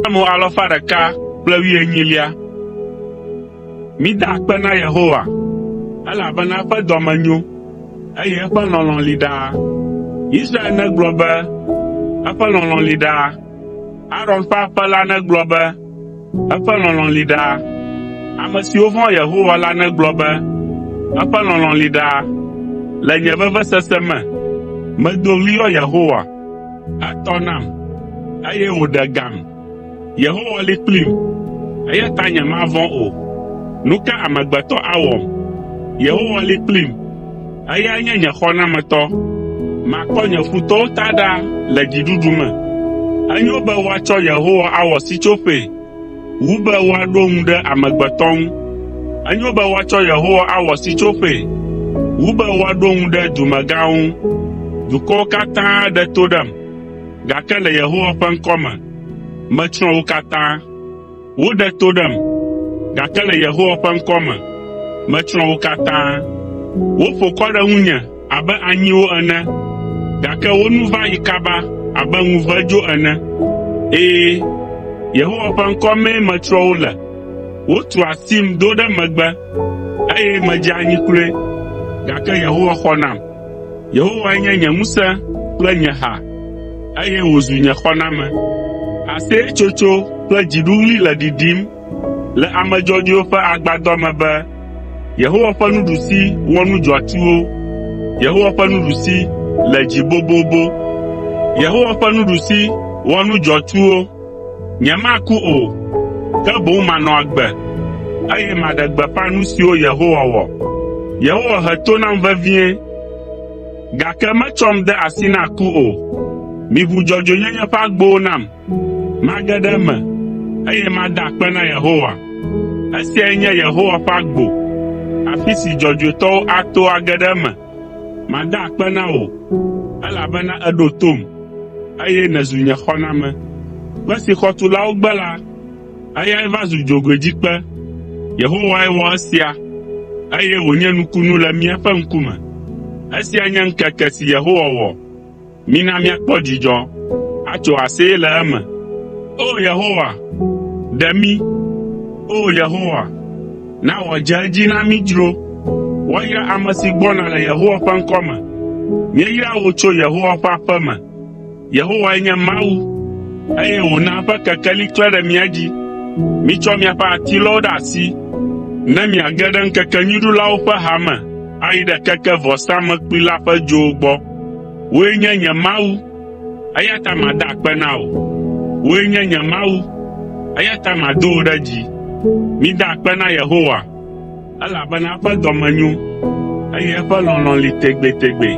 Psalmo alafa ɖeka kple wuienyilia. Mida akpe na Yehowa, elabena eƒe dɔme nyo, eye eƒe lɔlɔ̃ li ɖaa. Israel negblɔ be, “Eƒe lɔlɔ̃ li ɖaa.” Aron ƒe aƒe la negblɔ be, “Eƒe lɔlɔ̃ li ɖaa.” Ame siwo vɔ̃a Yehowa la negblɔ be, “Eƒe lɔlɔ̃ li ɖaa.” Le nye vevesese me, medo ɣli yɔ Yehowa. Etɔ nam, eye wòɖe gam. Yehowa li kplim, eya ta nyemavɔ̃ o. Nu ka amegbetɔ awɔm? Yehowa li kplim, eyae nye nye xɔnametɔ. Makpɔ nye futɔwo ta ɖa le dziɖuɖu me. Enyo be woatsɔ Yehowa awɔ sitsoƒee wu be woaɖo ŋu ɖe amegbetɔ ŋu. Enyo be woatsɔ Yehowa awɔ sitsoƒee wu be woaɖo ŋu ɖe dumegãwo ŋu. Dukɔwo katã ɖe to ɖem, gake le Yehowa ƒe ŋkɔ me, metsrɔ̃ wo katã. Woɖe to ɖem, gake le Yehowa ƒe ŋkɔ me, metsrɔ̃ wo katã. Woƒo kɔ ɖe ŋunye abe anyiwo ene, gake wo nu va yi kaba abe ŋuvedzo ene. Ɛ̃, Yehowa ƒe ŋkɔ mee metsrɔ̃ wo le. Wotu asim do ɖe megbe, eye medze anyi kloe, gake Yehowa xɔ nam. Yehowae nye nye ŋusẽ kple nye ha, eye wòzu nye xɔname. Aseyetsotso kple dziɖuɣli le ɖiɖim le ame dzɔdzɔewo ƒe agbadɔ me be, “Yehowa ƒe nuɖusi wɔ nu dzɔatsuwo! Yehowa ƒe nuɖusi le dzi bobobo! Yehowa ƒe nuɖusi wɔ nu dzɔatsuwo!” Nyemaku o, ke boŋ manɔ agbe, eye maɖe gbeƒã nu siwo Yehowa wɔ. Yehowa he to nam vevie, gake metsɔm de asi na ku o. Miʋu dzɔdzɔenyenye ƒe agbowo nam, mage ɖe eme, eye mada akpe na Yehowa. Esiae nye Yehowa ƒe agbo, afi si dzɔdzɔetɔwo ato age ɖe eme. Mada akpe na wò, elabena èɖo tom, eye nèzu nye xɔname. Kpe si xɔtulawo gbe la, eyae va zu dzogoedzikpe. Yehowae wɔ esia, eye wònye nukunu le míaƒe ŋkume. Esia nye ŋkeke si Yehowa wɔ. Mina míakpɔ dzidzɔ, atso aseye le eme. O! Yehowa, ɖe mí. O! Yehowa, na wòadze edzi na mí dzro. Woayra ame si gbɔna le Yehowa ƒe ŋkɔ me. Míeyra wò tso Yehowa ƒe aƒe me. Yehowae nye Mawu, eye wòna eƒe kekeli klẽ ɖe mía dzi. Mitsɔ miaƒe atilɔwo ɖe asi ne miage ɖe ŋkekenyuiɖulawo ƒe ha me ayi ɖe keke vɔsamlekpui la ƒe dzowo gbɔ. Wòe nye nye Mawu, eya ta mada akpe na wò. Wòe nye nye Mawu, eya ta mado wò ɖe dzi. Mida akpe na Yehowa, elabena eƒe dɔme nyo, eye eƒe lɔlɔ̃ li tegbetegbe.